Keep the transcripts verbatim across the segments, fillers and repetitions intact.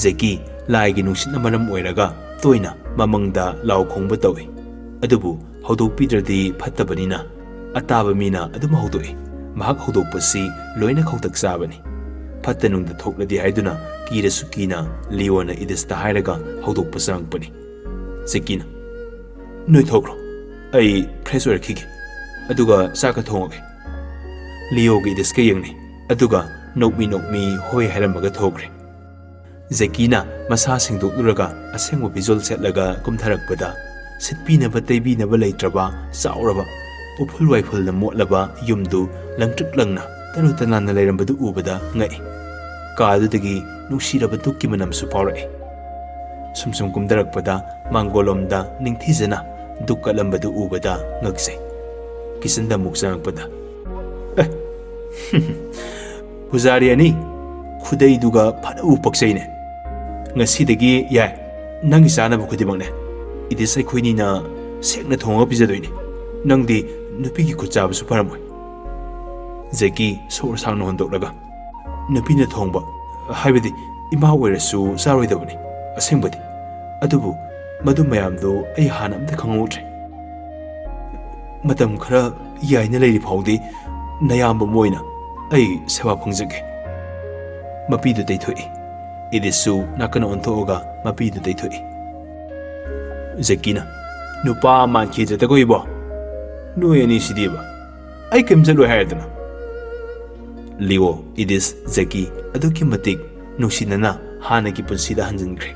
ꯖꯦꯀꯤ ꯂꯥꯏꯒꯤ ꯅꯨꯡꯁꯤꯠꯅ ꯃꯔꯝ ꯑꯣꯏꯔꯒ ꯇꯣꯏꯅ ꯃꯃꯪꯗ ꯂꯥꯎ ꯈꯣꯡꯕ ꯇꯧꯏ꯫ ꯑꯗꯨꯕꯨ ꯍꯧꯗꯣꯛꯄꯤꯗ꯭ꯔꯗꯤ ꯐꯠꯇꯕꯅꯤꯅ ꯑꯇꯥꯕ ꯃꯤꯅ ꯑꯗꯨꯝ ꯍꯧꯗꯣꯛꯏ꯫ ꯃꯍꯥꯛ ꯍꯧꯗꯣꯛꯄꯁꯤ ꯂꯣꯏꯅ ꯈꯧꯇꯛ ꯆꯥꯕꯅꯤ꯫ ꯐꯠꯇ ꯅꯨꯡꯗ ꯊꯣꯛꯂꯗꯤ ꯍꯥꯏꯗꯨꯅ ꯀꯤꯔꯁꯨ ꯀꯤꯅ ꯂꯤꯑꯣꯅ ꯏꯗꯤꯁꯇ ꯍꯥꯏꯔꯒ ꯍꯧꯗꯣꯛꯄ ꯆꯪꯉꯛꯄꯅꯤ꯫ ꯖꯦꯀꯤꯅ, "ꯅꯣꯏ ꯊꯣꯛꯈ꯭ꯔꯣ, ꯑꯩ ꯐ꯭ꯔꯦꯁ ꯑꯣꯏꯔꯛꯈꯤꯒꯦ, ꯑꯗꯨꯒ ꯆꯥꯛꯀ ꯊꯣꯡꯉꯒꯦ꯫" ꯂꯤꯑꯣꯒ ꯏꯗꯤꯁꯀ ꯌꯦꯡꯅꯩ, ꯑꯗꯨꯒ ꯅꯣꯛꯃꯤ ꯅꯣꯛꯃꯤ ꯍꯣꯏ ꯍꯥꯏꯔꯝꯃꯒ ꯊꯣꯛꯈ꯭ꯔꯦ꯫ ꯖꯦꯀꯤꯅ ꯃꯁꯥ ꯁꯦꯡꯗꯣꯛꯂꯨꯔꯒ ꯑꯁꯦꯡꯕ ꯐꯤꯖꯣꯜ ꯁꯦꯠꯂꯒ ꯀꯨꯝꯊꯔꯛꯄꯗ, ꯁꯤꯠꯄꯤꯅꯕ ꯇꯩꯕꯤꯅꯕ ꯂꯩꯇ꯭ꯔꯕ ꯆꯥꯎꯔꯕ ꯎꯐꯨꯜ ꯋꯥꯏꯐꯨꯜꯅ ꯃꯣꯠꯂꯕ ꯌꯨꯝꯗꯨ ꯂꯪꯇ꯭ꯔꯤꯛ ꯂꯪꯅ ꯇꯔꯨ ꯇꯅꯥꯟꯅ ꯂꯩꯔꯝꯕꯗꯨ ꯎꯕꯗ ꯉꯛꯏ꯫ ꯀꯥꯗꯨꯗꯒꯤ ꯅꯨꯡꯁꯤꯔꯕ ꯙꯨꯞꯀꯤ ꯃꯅꯝꯁꯨ ꯐꯥꯎꯔꯛꯏ꯫ ꯁꯨꯝ ꯁꯨꯝ ꯀꯨꯝꯊꯔꯛꯄꯗ ꯃꯥꯡꯒꯣꯜꯂꯣꯝꯗ ꯅꯤꯡꯊꯤꯖꯅ ꯙꯨꯞ ꯀꯠꯂꯝꯕꯗꯨ ꯎꯕꯗ ꯉꯛꯆꯩ꯫ ꯀꯤꯆꯟꯗ ꯑꯃꯨꯛ ꯆꯪꯉꯛꯄꯗ, "ꯑꯦ, ꯄꯨꯖꯥꯔꯤ ꯑꯅꯤ, ꯈꯨꯗꯩꯗꯨꯒ ꯐꯅꯕꯨ ꯄꯛꯆꯩꯅꯦ꯫ ꯉꯁꯤꯗꯒꯤ ꯌꯥꯏ, ꯅꯪꯒꯤ ꯆꯥꯅꯕ ꯈꯨꯗꯤꯡꯃꯛꯅꯦ꯫ ꯏꯗꯤꯁ ꯑꯩꯈꯣꯏꯅꯤꯅ ꯁꯦꯡꯅ ꯊꯣꯡꯉꯒ ꯄꯤꯖꯗꯣꯏꯅꯤ꯫ ꯅꯪꯗꯤ ꯅꯨꯄꯤꯒꯤ ꯈꯨꯠ ꯆꯥꯕꯁꯨ ꯐꯔꯝꯃꯣꯏ꯫" ꯖꯦꯀꯤ ꯁꯣꯔ ꯁꯥꯡꯅ ꯍꯣꯟꯗꯣꯛꯂꯒ, "ꯅꯨꯄꯤꯅ ꯊꯣꯡꯕ, ꯍꯥꯏꯕꯗꯤ ꯏꯃꯥ ꯑꯣꯏꯔꯁꯨ ꯆꯥꯔꯣꯏꯗꯕꯅꯤ ꯑꯁꯦꯡꯕꯗꯤ꯫ ꯑꯗꯨꯕꯨ ꯃꯗꯨ ꯃꯌꯥꯝꯗꯨ ꯑꯩ ꯍꯥꯟꯅ ꯑꯝꯇ ꯈꯪꯍꯧꯗ꯭ꯔꯦ꯫ ꯃꯇꯝ ꯈꯔ ꯌꯥꯏꯅ ꯂꯩꯔꯤ ꯐꯥꯎꯗꯤ ꯅꯌꯥꯝꯕ ꯑꯃ ꯑꯣꯏꯅ ꯑꯩ ꯁꯦꯕꯥ ꯐꯪꯖꯒꯦ꯫" ꯃꯄꯤꯗꯨ ꯇꯩꯊꯣꯛꯏ꯫ ꯏꯗꯤꯁꯁꯨ ꯅꯥꯀꯟ ꯑꯣꯟꯊꯣꯛꯑꯒ ꯃꯄꯤꯗꯨ ꯇꯩꯊꯣꯛꯏ꯫ ꯖꯦꯀꯤꯅ, "ꯅꯨꯄꯥ ꯃꯥꯟꯈꯤꯗ꯭ꯔꯦꯗꯀꯣ ꯏꯕꯣ꯫ ꯅꯣꯏ ꯑꯅꯤꯁꯤꯗꯤꯕ꯫ ꯑꯩ ꯀꯩꯝ ꯆꯠꯂꯣꯏ ꯍꯥꯏꯔꯗꯅ꯫" ꯂꯤꯑꯣ, ꯏꯗꯤꯁ, ꯖꯦꯀꯤ ꯑꯗꯨꯛꯀꯤ ꯃꯇꯤꯛ ꯅꯨꯡꯁꯤꯅꯅ ꯍꯥꯟꯅꯒꯤ ꯄꯨꯟꯁꯤꯗ ꯍꯟꯖꯤꯟꯈ꯭ꯔꯦ꯫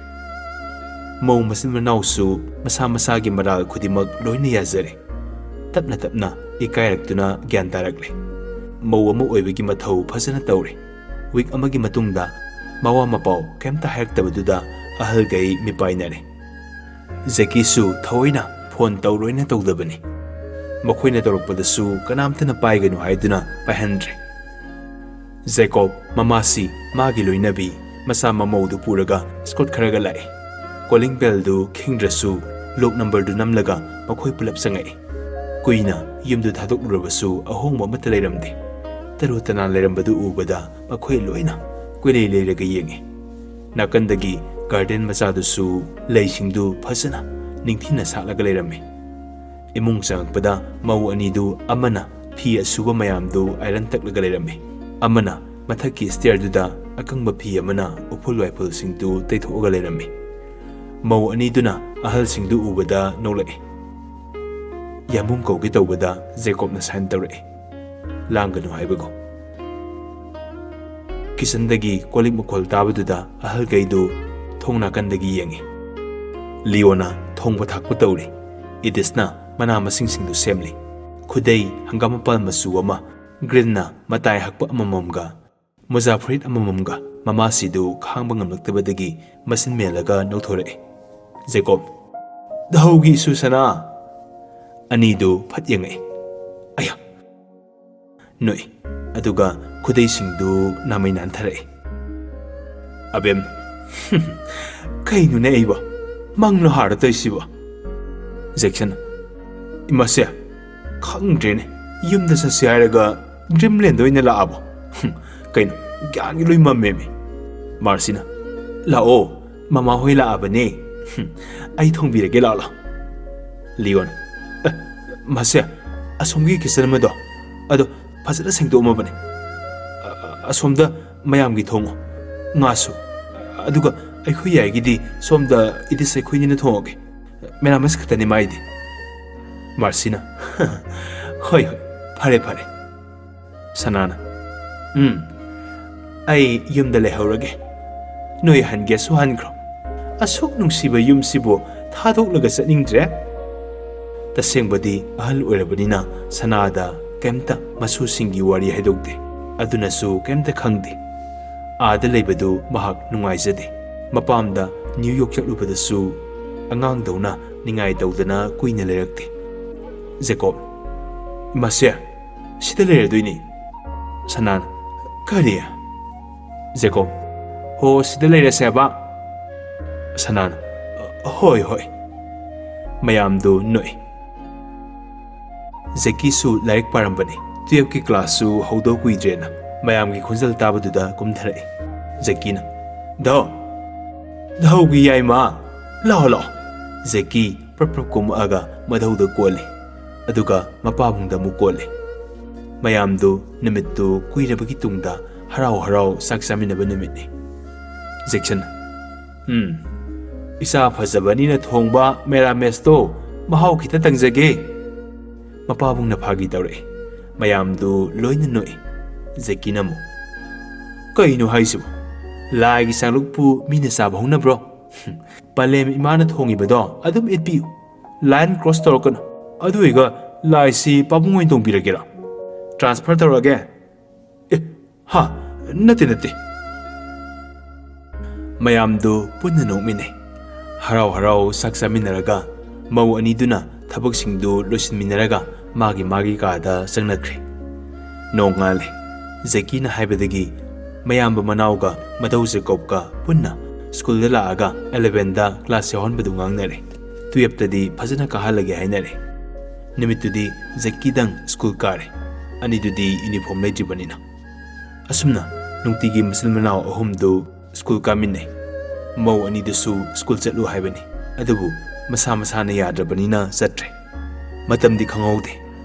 ꯃꯧ ꯃꯆꯤꯟ ꯃꯅꯥꯎꯁꯨ ꯃꯁꯥ ꯃꯁꯥꯒꯤ ꯃꯔꯥꯜ ꯈꯨꯗꯤꯡꯃꯛ ꯂꯣꯏꯅ ꯌꯥꯖꯔꯦ꯫ ꯇꯞꯅ ꯇꯞꯅ ꯏꯀꯥꯏꯔꯛꯇꯨꯅ ꯒ꯭ꯌꯥꯟ ꯇꯥꯔꯛꯂꯦ꯫ ꯃꯧ ꯑꯃ ꯑꯣꯏꯕꯒꯤ ꯃꯊꯧ ꯐꯖꯅ ꯇꯧꯔꯦ꯫ ꯋꯤꯛ ꯑꯃꯒꯤ ꯃꯇꯨꯡꯗ ꯃꯋꯥ ꯃꯄꯥꯎ ꯀꯩꯝꯇ ꯍꯥꯏꯔꯛꯇꯕꯗꯨꯗ ꯑꯍꯜꯈꯩ ꯃꯤꯄꯥꯏꯅꯔꯦ꯫ ꯖꯦꯀꯤꯁꯨ ꯊꯑꯣꯏꯅ ꯐꯣꯟ ꯇꯧꯔꯣꯏꯅ ꯇꯧꯗꯕꯅꯤ꯫ ꯃꯈꯣꯏꯅ ꯇꯧꯔꯛꯄꯗꯁꯨ ꯀꯅꯥꯝꯇꯅ ꯄꯥꯏꯒꯅꯨ ꯍꯥꯏꯗꯨꯅ ꯄꯥꯏꯍꯟꯗ꯭ꯔꯦ꯫ ꯖꯦꯀꯣꯕ ꯃꯃꯥꯁꯤ ꯃꯥꯒꯤ ꯂꯣꯏꯅꯕꯤ ꯃꯆꯥ ꯃꯃꯧꯗꯨ ꯄꯨꯔꯒ ꯁ꯭ꯀꯨꯠ ꯈꯔꯒ ꯂꯥꯛꯏ꯫ ꯀꯣꯂꯤꯡ ꯕꯦꯜꯗꯨ ꯈꯤꯡꯗ꯭ꯔꯁꯨ ꯂꯣꯛ ꯅꯝꯕꯔꯗꯨ ꯅꯝꯂꯒ ꯃꯈꯣꯏ ꯄꯨꯂꯞ ꯆꯪꯉꯛꯏ꯫ ꯀꯨꯏꯅ ꯌꯨꯝꯗꯨ ꯊꯥꯗꯣꯛꯂꯨꯔꯕꯁꯨ ꯑꯍꯣꯡꯕ ꯑꯃꯠꯇ ꯂꯩꯔꯝꯗꯦ꯫ ꯇꯔꯨ ꯇꯅꯥꯟ ꯂꯩꯔꯝꯕꯗꯨ ꯎꯕꯗ ꯃꯈꯣꯏ ꯂꯣꯏꯅ ꯀꯣꯏꯂꯩ ꯂꯩꯔꯒ ꯌꯦꯡꯉꯤ꯫ ꯅꯥꯀꯟꯗꯒꯤ ꯒꯥꯔꯗꯦꯟ ꯃꯆꯥꯗꯨꯁꯨ ꯂꯩꯁꯤꯡꯗꯨ ꯐꯖꯅ ꯅꯤꯡꯊꯤꯅ ꯁꯥꯠꯂꯒ ꯂꯩꯔꯝꯃꯤ꯫ ꯏꯃꯨꯡ ꯆꯪꯉꯛꯄꯗ ꯃꯧ ꯑꯅꯤꯗꯨ ꯑꯃꯅ ꯐꯤ ꯑꯁꯨꯕ ꯃꯌꯥꯝꯗꯨ ꯑꯥꯏꯔꯟ ꯇꯛꯂꯒ ꯂꯩꯔꯝꯃꯤ, ꯑꯃꯅ ꯃꯊꯛꯀꯤ ꯁ꯭ꯇꯦꯌꯔꯗꯨꯗ ꯑꯀꯪꯕ ꯐꯤ ꯑꯃꯅ ꯎꯐꯨꯜ ꯋꯥꯏꯐꯨꯜꯁꯤꯡꯗꯨ ꯇꯩꯊꯣꯛꯑꯒ ꯂꯩꯔꯝꯃꯤ꯫ ꯃꯧ ꯑꯅꯤꯗꯨꯅ ꯑꯍꯜꯁꯤꯡꯗꯨ ꯎꯕꯗ ꯅꯣꯛꯂꯛꯏ꯫ ꯌꯥꯝꯕꯨꯡ ꯀꯧꯒꯦ ꯇꯧꯕꯗ ꯖꯦꯀꯣꯕꯅ ꯁꯥꯏꯟ ꯇꯧꯔꯛꯏ, ꯂꯥꯡꯒꯅꯨ ꯍꯥꯏꯕꯒꯨꯝ꯫ ꯀꯤꯆꯟꯗꯒꯤ ꯀꯣꯜꯂꯤꯛ ꯃꯈꯣꯜ ꯇꯥꯕꯗꯨꯗ ꯑꯍꯜꯈꯩꯗꯨ ꯊꯣꯡ ꯅꯥꯀꯟꯗꯒꯤ ꯌꯦꯡꯉꯤ꯫ ꯂꯤꯑꯣꯅ ꯊꯣꯡꯕ ꯊꯥꯛꯄ ꯇꯧꯔꯤ꯫ ꯏꯗꯤꯁꯅ ꯃꯅꯥ ꯃꯁꯤꯡꯁꯤꯡꯗꯨ ꯁꯦꯝꯂꯤ꯫ ꯈꯨꯗꯩ ꯍꯪꯒꯥꯝ ꯃꯄꯥꯜ ꯃꯆꯨ ꯑꯃ, ꯒ꯭ꯔꯤꯟꯅ ꯃꯇꯥꯏ ꯍꯛꯄ ꯑꯃꯃꯝꯒ, ꯃꯣꯖꯥ ꯐꯨꯔꯤꯠ ꯑꯃꯃꯝꯒ ꯃꯃꯥꯁꯤꯗꯨ ꯈꯥꯡꯕ ꯉꯝꯂꯛꯇꯕꯗꯒꯤ ꯃꯆꯤꯟ ꯃꯦꯜꯂꯒ ꯅꯣꯛꯊꯣꯔꯛꯏ꯫ ꯖꯦꯀꯣꯕ, "ꯙꯧꯒꯤ ꯁꯨꯁꯅꯥ!" ꯑꯅꯤꯗꯨ ꯐꯠ ꯌꯦꯡꯉꯛꯏ꯫ "ꯑꯌꯥ!" ꯅꯣꯛꯏ꯫ ꯑꯗꯨꯒ ꯈꯨꯗꯩꯁꯤꯡꯗꯨ ꯅꯥꯃꯩ ꯅꯥꯟꯊꯔꯛꯏ꯫ ꯑꯕꯦꯝ, "ꯀꯩꯅꯣꯅꯦ ꯑꯩꯕꯣ? ꯃꯪꯂꯣ ꯍꯥꯔ ꯇꯧꯔꯤꯁꯤꯕꯣ?" ꯖꯦꯛꯁꯟ, "ꯏꯃꯥꯁꯦ, ꯈꯪꯗ꯭ꯔꯦꯅꯦ, ꯌꯨꯝꯗ ꯆꯠꯁꯦ ꯍꯥꯏꯔꯒ ꯗ꯭ꯔꯤꯝꯂꯦꯟꯗ ꯑꯣꯏꯅ ꯂꯥꯛꯑꯕꯣ? ꯍꯨꯝ, ꯀꯩꯅꯣ, ꯒ꯭ꯌꯥꯟꯒ ꯂꯣꯏ ꯃꯝꯃꯦꯃꯤ꯫" ꯃꯥꯔꯁꯤꯅ, "ꯂꯥꯛꯑꯣ, ꯃꯃꯥ ꯍꯣꯏ ꯂꯥꯛꯑꯕꯅꯦ꯫ ꯍꯨꯝ, ꯑꯩ ꯊꯣꯡꯕꯤꯔꯒꯦ, ꯂꯥꯛꯑꯣ, ꯂꯥꯛꯑꯣ꯫" ꯂꯤꯌꯣꯟ, "ꯑꯦ, ꯃꯥꯁꯦ, ꯑꯁꯣꯝꯒꯤ ꯀꯤꯆꯟ ꯑꯃꯗꯣ, ꯑꯗꯣ ꯐꯖꯅ ꯁꯦꯡꯗꯣꯛꯑꯝꯃꯕꯅꯦ꯫ ꯑ-, ꯑꯁꯣꯝꯗ ꯃꯌꯥꯝꯒꯤ ꯊꯣꯡꯉꯣ, ꯉꯥꯁꯨ꯫ ꯑꯗꯨꯒ ꯑꯩꯈꯣꯏ ꯌꯥꯏꯒꯤꯗꯤ ꯁꯣꯝꯗ ꯏꯗꯤꯁ ꯑꯩꯈꯣꯏꯅꯤꯅ ꯊꯣꯡꯉꯒꯦ꯫ ꯃꯦꯔꯥꯃꯦꯁ ꯈꯛꯇꯅꯤ ꯃꯥꯏꯗꯤ꯫" ꯃꯥꯔꯁꯤꯅ, "ꯍꯣꯏ, ꯍꯣꯏ, ꯐꯔꯦ, ꯐꯔꯦ꯫" ꯁꯅꯥꯅ, "ꯎꯝ, ꯑꯩ ꯌꯨꯝꯗ ꯂꯩꯍꯧꯔꯒꯦ꯫ ꯅꯣꯏ ꯍꯟꯒꯦꯁꯨ ꯍꯟꯈ꯭ꯔꯣ꯫ ꯑꯁꯨꯛ ꯅꯨꯡꯁꯤꯕ ꯌꯨꯝꯁꯤꯕꯨ ꯊꯥꯗꯣꯛꯂꯒ ꯆꯠꯅꯤꯡꯗ꯭ꯔꯦ꯫" ꯇꯁꯦꯡꯕꯗꯤ ꯑꯍꯜ ꯑꯣꯏꯔꯕꯅꯤꯅ ꯁꯅꯥꯗ ꯀꯩꯝꯇ ꯃꯁꯨꯁꯤꯡꯒꯤ ꯋꯥꯔꯤ ꯍꯥꯏꯗꯣꯛꯇꯦ꯫ ꯑꯗꯨꯅꯁꯨ ꯀꯩꯝꯇ ꯈꯪꯗꯦ꯫ ꯑꯥꯗ ꯂꯩꯕꯗꯨ ꯃꯍꯥꯛ ꯅꯨꯡꯉꯥꯏꯖꯗꯦ꯫ ꯃꯄꯥꯝꯗ ꯅ꯭ꯌꯨ ꯌꯣꯔꯛ ꯆꯠꯂꯨꯕꯗꯁꯨ ꯑꯉꯥꯡꯗꯧꯅ ꯅꯤꯡꯉꯥꯏ ꯇꯧꯗꯅ ꯀꯨꯏꯅ ꯂꯩꯔꯛꯇꯦ꯫ ꯖꯦꯀꯣꯕ, "ꯏꯃꯥꯁꯦ, ꯁꯤꯗ ꯂꯩꯔꯗꯣꯏꯅꯤ꯫" ꯁꯅꯥꯅ, "ꯀꯔꯤ?" ꯖꯦꯀꯣꯕ, "ꯍꯣ, ꯁꯤꯗ ꯂꯩꯔꯁꯦ ꯍꯥꯏꯕ꯫" ꯁꯅꯥꯅ, "ꯍꯣꯏ, ꯍꯣꯏ꯫" ꯃꯌꯥꯝꯗꯨ ꯅꯣꯛꯏ꯫ ꯖꯦꯀꯤꯁꯨ ꯂꯥꯏꯔꯤꯛ ꯄꯥꯔꯝꯕꯅꯤ꯫ ꯇꯨꯌꯦꯜꯐꯀꯤ ꯀ꯭ꯂꯥꯁꯁꯨ ꯍꯧꯗꯧ ꯀꯨꯏꯗ꯭ꯔꯦꯅ ꯃꯌꯥꯝꯒꯤ ꯈꯣꯟꯖꯦꯜ ꯇꯥꯕꯗꯨꯗ ꯀꯨꯝꯊꯔꯛꯏ꯫ ꯖꯦꯀꯤꯅ, "ꯙꯧ, ꯙꯧꯒꯤ ꯌꯥꯏꯃ, ꯂꯥꯛꯑꯣ, ꯂꯥꯛꯑꯣ꯫" ꯖꯦꯀꯤ ꯄ꯭ꯔꯞ ꯄ꯭ꯔꯞ ꯀꯨꯝꯃꯛꯑꯒ ꯃꯙꯧꯗ ꯀꯣꯜꯂꯤ, ꯑꯗꯨꯒ ꯃꯄꯥꯕꯨꯡꯗ ꯑꯃꯨꯛ ꯀꯣꯜꯂꯤ꯫ ꯃꯌꯥꯝꯗꯨ ꯅꯨꯃꯤꯠꯇꯨ ꯀꯨꯏꯔꯕꯒꯤ ꯇꯨꯡꯗ ꯍꯔꯥꯎ ꯍꯔꯥꯎ ꯆꯥꯛ ꯆꯥꯃꯤꯟꯅꯕ ꯅꯨꯃꯤꯠꯅꯤ꯫ ꯖꯦꯛꯁꯟ, "ꯎꯝ, ꯏꯆꯥ ꯐꯖꯕꯅꯤꯅ ꯊꯣꯡꯕ ꯃꯦꯔꯥꯃꯦꯁꯇꯣ ꯃꯍꯥꯎ ꯈꯤꯇ ꯇꯪꯖꯒꯦ꯫" ꯃꯄꯥꯕꯨꯡꯅ ꯐꯥꯒꯤ ꯇꯧꯔꯛꯏ꯫ ꯃꯌꯥꯝꯗꯨ ꯂꯣꯏꯅ ꯅꯣꯛꯏ꯫ ꯖꯦꯛꯀꯤꯅ ꯑꯃꯨꯛ, "ꯀꯩꯅꯣ ꯍꯥꯏꯁꯤꯕꯣ? ꯂꯥꯏꯒꯤ ꯆꯥꯛꯂꯨꯛꯄꯨ ꯃꯤꯅ ꯆꯥꯕ ꯍꯧꯅꯕ꯭ꯔꯣ? ꯄꯂꯦꯝ ꯏꯃꯥꯅ ꯊꯣꯡꯉꯤꯕꯗꯣ ꯑꯗꯨꯝ ꯏꯠꯄꯤꯌꯨ꯫ Line cross ꯇꯧꯔꯛꯀꯅꯨ꯫ ꯑꯗꯨ ꯑꯣꯏꯒ ꯂꯥꯏꯁꯤ ꯄꯥꯕꯨꯡ ꯑꯣꯏꯅ ꯇꯣꯡꯕꯤꯔꯒꯦꯔꯥ? ꯇ꯭ꯔꯥꯟꯁꯐꯔ ꯇꯧꯔꯛꯑꯒꯦ?" "ꯑꯦ, ꯍꯥ? ꯅꯠꯇꯦ, ꯅꯠꯇꯦ꯫" ꯃꯌꯥꯝꯗꯨ ꯄꯨꯟꯅ ꯅꯣꯛꯃꯤꯟꯅꯩ꯫ ꯍꯔꯥꯎ ꯍꯔꯥꯎ ꯆꯥꯛ ꯆꯥꯃꯤꯟꯅꯔꯒ ꯃꯧ ꯑꯅꯤꯗꯨꯅ ꯊꯕꯛꯁꯤꯡꯗꯨ ꯂꯣꯏꯁꯤꯟꯃꯤꯟꯅꯔꯒ ꯃꯥꯒꯤ ꯃꯥꯒꯤ ꯀꯥꯗ ꯆꯪꯅꯈ꯭ꯔꯦ꯫ ꯅꯣꯡꯉꯥꯜꯂꯦ꯫ ꯖꯦꯀꯤꯅ ꯍꯥꯏꯕꯗꯒꯤ ꯃꯌꯥꯝꯕ ꯃꯅꯥꯎꯒ ꯃꯙꯧ ꯖꯦꯀꯣꯕꯀ ꯄꯨꯟꯅ ꯁ꯭ꯀꯨꯜꯗ ꯂꯥꯛꯑꯒ ꯑꯦꯂꯚꯦꯟꯗ ꯀ꯭ꯂꯥꯁ ꯌꯥꯎꯍꯟꯕꯗꯨ ꯉꯥꯡꯅꯔꯦ꯫ ꯇꯨꯌꯦꯞꯇꯗꯤ ꯐꯖꯅ ꯀꯥꯍꯜꯂꯒꯦ ꯍꯥꯏꯅꯔꯦ꯫ ꯅꯨꯃꯤꯠꯇꯨꯗꯤ ꯖꯦꯀꯤꯗꯪ ꯁ꯭ꯀꯨꯜ ꯀꯥꯔꯦ꯫ ꯑꯅꯤꯗꯨꯗꯤ ꯌꯨꯅꯤꯐꯣꯔꯝ ꯂꯩꯇ꯭ꯔꯤꯕꯅꯤꯅ꯫ ꯑꯁꯨꯝꯅ ꯅꯨꯡꯇꯤꯒꯤ ꯃꯆꯤꯟ ꯃꯅꯥꯎ ꯑꯍꯨꯝꯗꯨ ꯁ꯭ꯀꯨꯜ ꯀꯥꯃꯤꯟꯅꯩ꯫ ꯃꯧ ꯑꯅꯤꯗꯨꯁꯨ ꯁ꯭ꯀꯨꯜ ꯆꯠꯂꯨ ꯍꯥꯏꯕꯅꯤ, ꯑꯗꯨꯕꯨ ꯃꯁꯥ ꯃꯁꯥꯅ ꯌꯥꯗ꯭ꯔꯕꯅꯤꯅ ꯆꯠꯇ꯭ꯔꯦ꯫ ꯃꯇꯝꯗꯤ ꯈꯪꯍꯧꯗꯦ꯫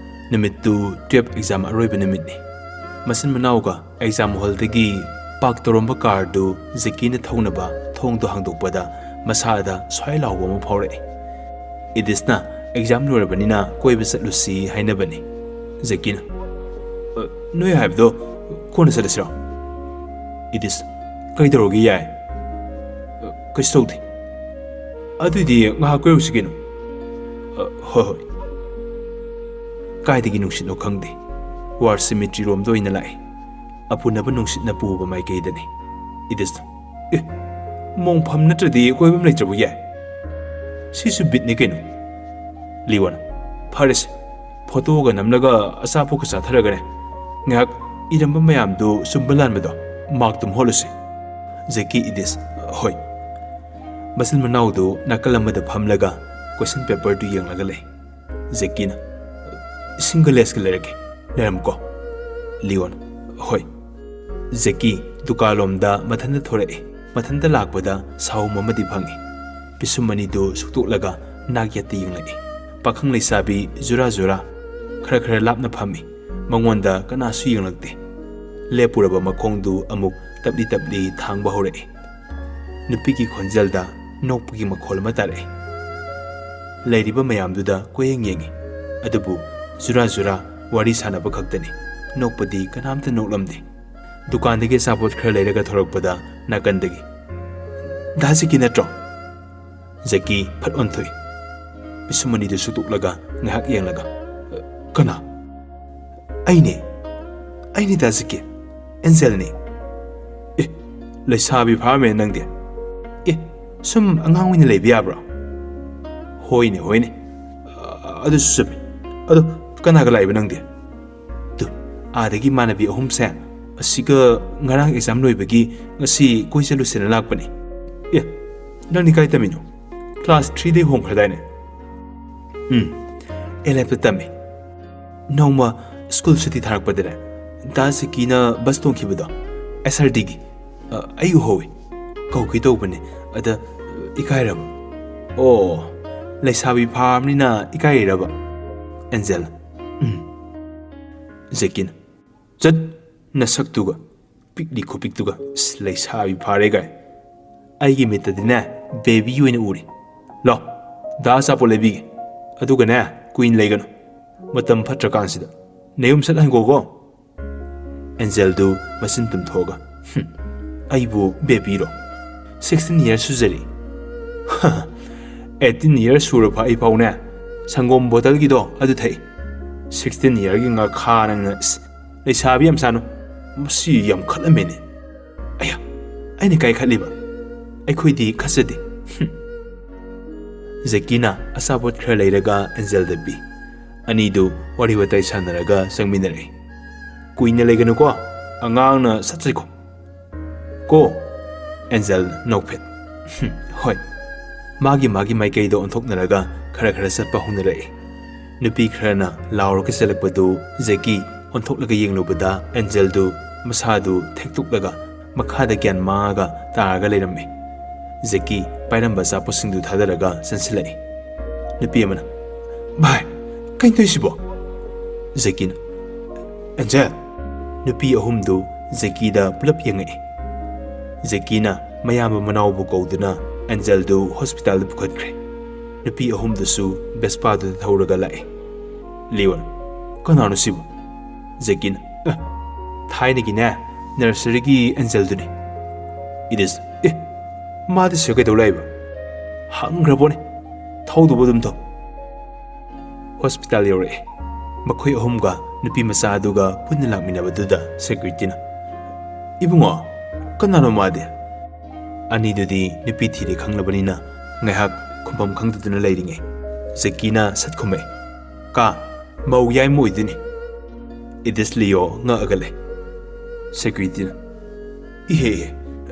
ꯅꯨꯃꯤꯠꯇꯨ ꯇꯨꯌꯦꯞ ꯑꯦꯛꯖꯥꯝ ꯑꯔꯣꯏꯕ ꯅꯨꯃꯤꯠꯅꯤ꯫ ꯃꯆꯤꯟ ꯃꯅꯥꯎꯒ ꯑꯦꯛꯖꯥꯝ ꯍꯣꯜꯗꯒꯤ ꯄꯥꯔꯛ ꯇꯧꯔꯝꯕ ꯀꯥꯔꯗꯨ ꯖꯦꯀꯤꯅ ꯊꯧꯅꯕ ꯊꯣꯡꯗꯣ ꯍꯥꯡꯗꯣꯛꯄꯗ ꯃꯁꯥꯗ ꯁ꯭ꯋꯥꯏ ꯂꯥꯎꯕ ꯑꯃ ꯐꯥꯎꯔꯛꯏ꯫ ꯏꯗꯤꯁꯅ ꯑꯦꯛꯖꯥꯝ ꯂꯣꯏꯔꯕꯅꯤꯅ ꯀꯣꯏꯕ ꯆꯠꯂꯨꯁꯤ ꯍꯥꯏꯅꯕꯅꯤ꯫ ꯖꯦꯀꯤꯅ, "ꯑ, ꯅꯣꯏ ꯍꯥꯏꯕꯗꯣ ꯀꯣꯟꯅ ꯆꯠꯂꯁꯤꯔꯣ?" ꯏꯗꯤꯁ, "ꯀꯩꯗꯧꯔꯒꯦ? ꯌꯥꯏ꯫ ꯑ, ꯀꯩꯁꯨ ꯇꯧꯗꯦ꯫ ꯑꯗꯨꯏꯗꯤ ꯉꯥꯏꯍꯥꯛ ꯀꯣꯏꯔꯨꯁꯤ ꯀꯩꯅꯣ?" "ꯑ, ꯍꯣꯏ, ꯍꯣꯏ꯫" ꯀꯥꯏꯗꯒꯤ ꯅꯨꯡꯁꯤꯠꯅꯣ ꯈꯪꯗꯦ, ꯋꯥꯔ ꯁꯤꯃꯤꯇ꯭ꯔꯤ ꯔꯣꯝꯗ ꯑꯣꯏꯅ ꯂꯥꯛꯑꯦ꯫ ꯑꯄꯨꯅꯕ ꯅꯨꯡꯁꯤꯠꯅ ꯄꯨꯕ ꯃꯥꯏꯀꯩꯗꯅꯤ꯫ ꯏꯗꯤꯁꯅ, "ꯑꯦ, ꯃꯣꯡꯐꯝ ꯅꯠꯇ꯭ꯔꯗꯤ ꯀꯣꯏꯐꯝ ꯂꯩꯇ꯭ꯔꯕꯣ? ꯌꯥꯏ꯫ ꯁꯤꯁꯨ ꯕꯤꯠꯅꯤ ꯀꯩꯅꯣ꯫" ꯂꯤꯌꯣꯅ, "ꯐꯔꯦꯁꯦ, ꯐꯣꯇꯣꯒ ꯅꯝꯂꯒ ꯑꯆꯥꯄꯣꯠꯀ ꯆꯥꯊꯔꯒꯅꯦ, ꯉꯥꯏꯍꯥꯛ ꯏꯔꯝꯕ ꯃꯌꯥꯝꯗꯨ ꯆꯨꯝꯕ ꯂꯥꯟꯕꯗꯣ ꯃꯥꯔꯛꯇꯨꯝ ꯍꯣꯠꯂꯨꯁꯤ꯫" ꯖꯦꯀꯤ, ꯏꯗꯤꯁ, "ꯍꯣꯏ꯫" ꯃꯆꯤꯟ ꯃꯅꯥꯎꯗꯨ ꯅꯥꯀꯜ ꯑꯃꯗ ꯐꯝꯂꯒ ꯀꯣꯏꯁꯟ ꯄꯦꯄꯔꯗꯨ ꯌꯦꯡꯂꯒ ꯂꯩ꯫ ꯖꯦꯀꯤꯅ, "ꯏꯁꯤꯡꯒ ꯂꯦꯁꯀ ꯂꯩꯔꯛꯀꯦ, ꯂꯩꯔꯝꯀꯣ꯫" ꯂꯤꯌꯣꯟ, "ꯍꯣꯏ꯫" ꯖꯦꯀꯤ ꯗꯨꯀꯥꯟꯂꯣꯝꯗ ꯃꯊꯟꯇ ꯊꯣꯔꯛꯏ꯫ ꯃꯊꯟꯇ ꯂꯥꯛꯄꯗ ꯁꯥꯍꯨꯝ ꯑꯃꯗꯤ ꯐꯪꯉꯤ꯫ ꯄꯤꯁꯨꯝ ꯑꯅꯤꯗꯨ ꯁꯨꯛꯇꯣꯛꯂꯒ ꯅꯥꯛ ꯌꯦꯠꯇ ꯌꯦꯡꯂꯛꯏ꯫ ꯄꯥꯈꯪ ꯂꯩꯁꯥꯕꯤ ꯖꯨꯔꯥ ꯖꯨꯔꯥ ꯈꯔ ꯈꯔ ꯂꯥꯞꯅ ꯐꯝꯃꯤ꯫ ꯃꯉꯣꯟꯗ ꯀꯅꯥꯁꯨ ꯌꯦꯡꯂꯛꯇꯦ꯫ ꯂꯦꯞꯄꯨꯔꯕ ꯃꯈꯣꯡꯗꯨ ꯑꯃꯨꯛ ꯇꯞꯂꯤ ꯇꯞꯂꯤ ꯊꯥꯡꯕ ꯍꯧꯔꯛꯏ꯫ ꯅꯨꯄꯤꯒꯤ ꯈꯣꯟꯖꯦꯜꯗ ꯅꯣꯛꯄꯒꯤ ꯃꯈꯣꯜ ꯑꯃ ꯇꯥꯔꯛꯏ꯫ ꯂꯩꯔꯤꯕ ꯃꯌꯥꯝꯗꯨꯗ ꯀꯣꯏꯌꯦꯡ ꯌꯦꯡꯉꯤ꯫ ꯑꯗꯨꯕꯨ ꯖꯨꯔꯥ ꯖꯨꯔꯥ ꯋꯥꯔꯤ ꯁꯥꯟꯅꯕ ꯈꯛꯇꯅꯤ꯫ ꯅꯣꯛꯄꯗꯤ ꯀꯅꯥꯝꯇ ꯅꯣꯛꯂꯝꯗꯦ꯫ ꯗꯨꯀꯥꯟꯗꯒꯤ ꯑꯆꯥꯄꯣꯠ ꯈꯔ ꯂꯩꯔꯒ ꯊꯣꯔꯛꯄꯗ ꯅꯥꯀꯟꯗꯒꯤ, "ꯗꯥ ꯖꯤꯀꯤ ꯅꯠꯇ꯭ꯔꯣ?" ꯖꯦꯀꯤ ꯐꯠ ꯑꯣꯟꯊꯣꯛꯏ꯫ ꯄꯤꯁꯨꯝ ꯑꯅꯤꯗꯨ ꯁꯨꯛꯇꯣꯛꯂꯒ ꯉꯥꯏꯍꯥꯛ ꯌꯦꯡꯂꯒ, "ꯀꯅꯥ?" "ꯑꯩꯅꯦ꯫ ꯑꯩꯅꯦ ꯗꯥ ꯖꯤꯀꯤ꯫ ꯑꯦꯟꯖꯦꯜꯅꯦ꯫" "ꯑꯦ, ꯂꯩꯁꯥꯕꯤ ꯐꯥꯔꯝꯃꯦ ꯅꯪꯗꯤ꯫ ꯑꯦ, ꯁꯨꯝ ꯑꯉꯥꯡ ꯑꯣꯏꯅ ꯂꯩꯕ ꯌꯥꯕ꯭ꯔꯣ?" "ꯍꯣꯏꯅꯦ, ꯍꯣꯏꯅꯦ꯫ ꯑ, ꯑꯗꯨꯁꯨ ꯆꯨꯝꯃꯤ꯫ ꯑꯗꯣ ꯀꯅꯥꯒ ꯂꯥꯛꯏꯕ ꯅꯪꯗꯤ?" "ꯇꯨ, ꯑꯥꯗꯒꯤ ꯏꯃꯥꯟꯅꯕꯤ ꯑꯍꯨꯝꯁꯦ ꯑꯁꯤꯒ ꯉꯔꯥꯡ ꯑꯦꯛꯖꯥꯝ ꯂꯣꯏꯕꯒꯤ ꯉꯁꯤ ꯀꯣꯏ ꯆꯠꯂꯨꯁꯦꯅ ꯂꯥꯛꯄꯅꯤ꯫" "ꯑꯦ, ꯅꯪꯗꯤ ꯀꯥꯏ ꯇꯝꯃꯤꯅꯣ? ꯀ꯭ꯂꯥꯁ ꯊ꯭ꯔꯤꯗꯩ ꯍꯣꯡꯈ꯭ꯔꯗꯥꯏꯅꯦ?" "ꯎꯝ, ꯑꯦꯂꯦꯞꯇ ꯇꯝꯃꯤ꯫ ꯅꯣꯡꯃ ꯁ꯭ꯀꯨꯜ ꯁꯨꯇꯤ ꯊꯥꯔꯛꯄꯗꯅꯦ, ꯗꯥ ꯖꯤꯀꯤꯅ ꯕꯁ ꯇꯣꯡꯈꯤꯕꯗꯣ, ꯑꯦꯁ ꯑꯥꯔ ꯗꯤꯒꯤ, ꯑ, ꯑꯩ ꯎꯍꯧꯋꯤ꯫ ꯀꯧꯒꯦ ꯇꯧꯕꯅꯦ, ꯑꯗ ꯏꯀꯥꯏꯔꯕ꯫" "ꯑꯣ, ꯂꯩꯁꯥꯕꯤ ꯐꯥꯔꯕꯅꯤꯅ ꯏꯀꯥꯏꯔꯤꯔꯕ?" ꯑꯦꯟꯖꯦꯜ, "ꯎꯝ꯫" ꯖꯦꯀꯤꯅ, "ꯆꯠ, ꯅꯁꯛꯇꯨꯒ, ꯄꯤꯛꯂꯤ ꯈꯨꯄꯤꯛꯇꯨꯒ, ꯏꯁ, ꯂꯩꯁꯥꯕꯤ ꯐꯥꯔꯦ ꯀꯥꯏ꯫ ꯑꯩꯒꯤ ꯃꯤꯠꯇꯗꯤꯅꯦ, ꯕꯦꯕꯤ ꯑꯣꯏꯅ ꯎꯔꯤ꯫ ꯂꯥꯎ, ꯗꯥ ꯑꯆꯥꯄꯣꯠ ꯂꯩꯕꯤꯒꯦ꯫ ꯑꯗꯨꯒꯅꯦ, ꯀꯨꯏꯅ ꯂꯩꯒꯅꯨ꯫ ꯃꯇꯝ ꯐꯠꯇ꯭ꯔꯀꯥꯟꯁꯤꯗ꯫ ꯅꯌꯨꯝ ꯁꯠ ꯍꯟꯒꯣꯀꯣ꯫" ꯑꯦꯟꯖꯦꯜꯗꯨ ꯃꯆꯤꯟ ꯇꯨꯝꯊꯣꯛꯑꯒ, "ꯍꯨꯝ, ꯑꯩꯕꯨ ꯕꯦꯕꯤꯔꯣ? ꯁꯤꯛꯁꯇꯤꯟ ꯌꯔꯁ ꯁꯨꯖꯔꯤ꯫" "ꯑꯩꯠꯇꯤꯟ ꯌꯔꯁ ꯁꯨꯔꯕ ꯑꯩ ꯐꯥꯎꯅꯦ, ꯁꯪꯒꯣꯝ ꯕꯣꯇꯜꯒꯤꯗꯣ ꯑꯗꯨ ꯊꯛꯏ꯫ ꯁꯤꯛꯁꯇꯤꯟ ꯌꯔꯒꯤ ꯉꯥꯈꯥ ꯅꯪꯅ, ꯏꯁ, ꯂꯩꯁꯥꯕꯤ ꯌꯥꯝ ꯁꯥꯅꯨ꯫ ꯃꯁꯤ ꯌꯥꯝ ꯈꯠꯂꯝꯃꯦꯅꯦ꯫ ꯑꯌꯥ, ꯑꯩꯅ ꯀꯥꯏ ꯈꯠꯂꯤꯕ? ꯑꯩꯈꯣꯏꯗꯤ ꯈꯠꯆꯗꯦ꯫" ꯍꯨꯝ꯫ ꯖꯦꯀꯤꯅ ꯑꯆꯥꯄꯣꯠ ꯈꯔ ꯂꯩꯔꯒ ꯑꯦꯟꯖꯦꯜꯗ ꯄꯤ꯫ ꯑꯅꯤꯗꯨ ꯋꯥꯔꯤ ꯋꯥꯇꯥꯏ ꯁꯥꯟꯅꯔꯒ ꯆꯪꯃꯤꯟꯅꯔꯛꯏ꯫ "ꯀꯨꯏꯅ ꯂꯩꯒꯅꯨꯀꯣ, ꯑꯉꯥꯡꯅ ꯆꯠꯁꯤꯀꯣ꯫ ꯀꯣ?" ꯑꯦꯟꯖꯦꯜ ꯅꯣꯛꯐꯦꯠ꯫ "ꯍꯨꯝ, ꯍꯣꯏ꯫" ꯃꯥꯒꯤ ꯃꯥꯒꯤ ꯃꯥꯏꯀꯩꯗ ꯑꯣꯟꯊꯣꯛꯅꯔꯒ ꯈꯔ ꯈꯔ ꯆꯠꯄ ꯍꯧꯅꯔꯛꯏ꯫ ꯅꯨꯄꯤ ꯈꯔꯅ ꯂꯥꯎꯔꯒ ꯆꯦꯜꯂꯛꯄꯗꯨ ꯖꯦꯀꯤ ꯑꯣꯟꯊꯣꯛꯂꯒ ꯌꯦꯡꯂꯨꯕꯗ ꯑꯦꯟꯖꯦꯜꯗꯨ ꯃꯁꯥꯗꯨ ꯊꯦꯛꯇꯣꯛꯂꯒ ꯃꯈꯥꯗ ꯒ꯭ꯌꯥꯟ ꯃꯥꯡꯉꯒ ꯇꯥꯔꯒ ꯂꯩꯔꯝꯃꯤ꯫ ꯖꯦꯀꯤ ꯄꯥꯏꯔꯝꯕ ꯑꯆꯥꯄꯣꯠꯁꯤꯡꯗꯨ ꯊꯥꯗꯔꯒ ꯆꯦꯟꯁꯤꯜꯂꯛꯏ꯫ ꯅꯨꯄꯤ ꯑꯃꯅ, "ꯚꯥꯏ, ꯀꯩꯅꯣ ꯇꯧꯔꯤꯁꯤꯕꯣ?" ꯖꯦꯀꯤꯅ, "ꯑꯦꯟꯖꯦꯜ!" ꯅꯨꯄꯤ ꯑꯍꯨꯝꯗꯨ ꯖꯦꯀꯤꯗ ꯄꯨꯂꯞ ꯌꯦꯡꯉꯛꯏ꯫ ꯖꯦꯀꯤꯅ ꯃꯌꯥꯝꯕ ꯃꯅꯥꯎꯕꯨ ꯀꯧꯗꯨꯅ ꯑꯦꯟꯖꯦꯜꯗꯨ ꯍꯣꯁꯄꯤꯇꯥꯜꯗ ꯄꯨꯈꯠꯈ꯭ꯔꯦ꯫ ꯅꯨꯄꯤ ꯑꯍꯨꯝꯗꯨꯁꯨ ꯕꯦꯁꯄꯥꯗꯨꯗ ꯊꯧꯔꯒ ꯂꯥꯛꯑꯦ꯫ ꯂꯤꯌꯣꯟ, "ꯀꯅꯥꯅꯣ ꯁꯤꯕꯨ?" ꯖꯦꯀꯤꯅ, "ꯑꯦ, ꯊꯥꯏꯅꯒꯤꯅꯦ, ꯅꯔꯁꯔꯤꯒꯤ ꯑꯦꯟꯖꯦꯜꯗꯨꯅꯤ꯫" ꯏꯗꯤꯁ, "ꯑꯦ, ꯃꯥꯗꯤ ꯁꯤꯗ ꯀꯩꯗꯧ ꯂꯥꯛꯏꯕ? ꯍꯪꯈ꯭ꯔꯕꯣꯅꯦ, ꯊꯧꯗꯨꯕ ꯑꯗꯨꯝ ꯊꯧ꯫" ꯍꯣꯁꯄꯤꯇꯥꯜ ꯌꯧꯔꯛꯑꯦ꯫ ꯃꯈꯣꯏ ꯑꯍꯨꯝꯒ ꯅꯨꯄꯤ ꯃꯆꯥ ꯑꯗꯨꯒ ꯄꯨꯟꯅ ꯂꯥꯛꯃꯤꯟꯅꯕꯗꯨꯗ ꯁꯦꯀ꯭ꯌꯨꯔꯤꯇꯤꯅ, "ꯏꯕꯨꯡꯉꯣ, ꯀꯅꯥꯅꯣ ꯃꯥꯗꯤ?" ꯑꯅꯤꯗꯨꯗꯤ ꯅꯨꯄꯤ ꯊꯤꯔꯦ ꯈꯪꯂꯕꯅꯤꯅ ꯉꯥꯏꯍꯥꯛ ꯈꯨꯝꯐꯝ ꯈꯪꯗꯗꯨꯅ ꯂꯩꯔꯤꯉꯩ ꯖꯦꯀꯤꯅ ꯁꯠ ꯈꯨꯝꯃꯛꯑꯦ, "ꯀꯥ, ꯃꯧ ꯌꯥꯏꯃ ꯑꯣꯏꯗꯣꯏꯅꯤ꯫" ꯏꯗꯤꯁ ꯂꯤꯌꯣ ꯉꯛꯑꯒ ꯂꯩ꯫ ꯁꯦꯀ꯭ꯌꯨꯔꯤꯇꯤꯅ, "ꯏꯍꯦ, ꯏꯍꯦ,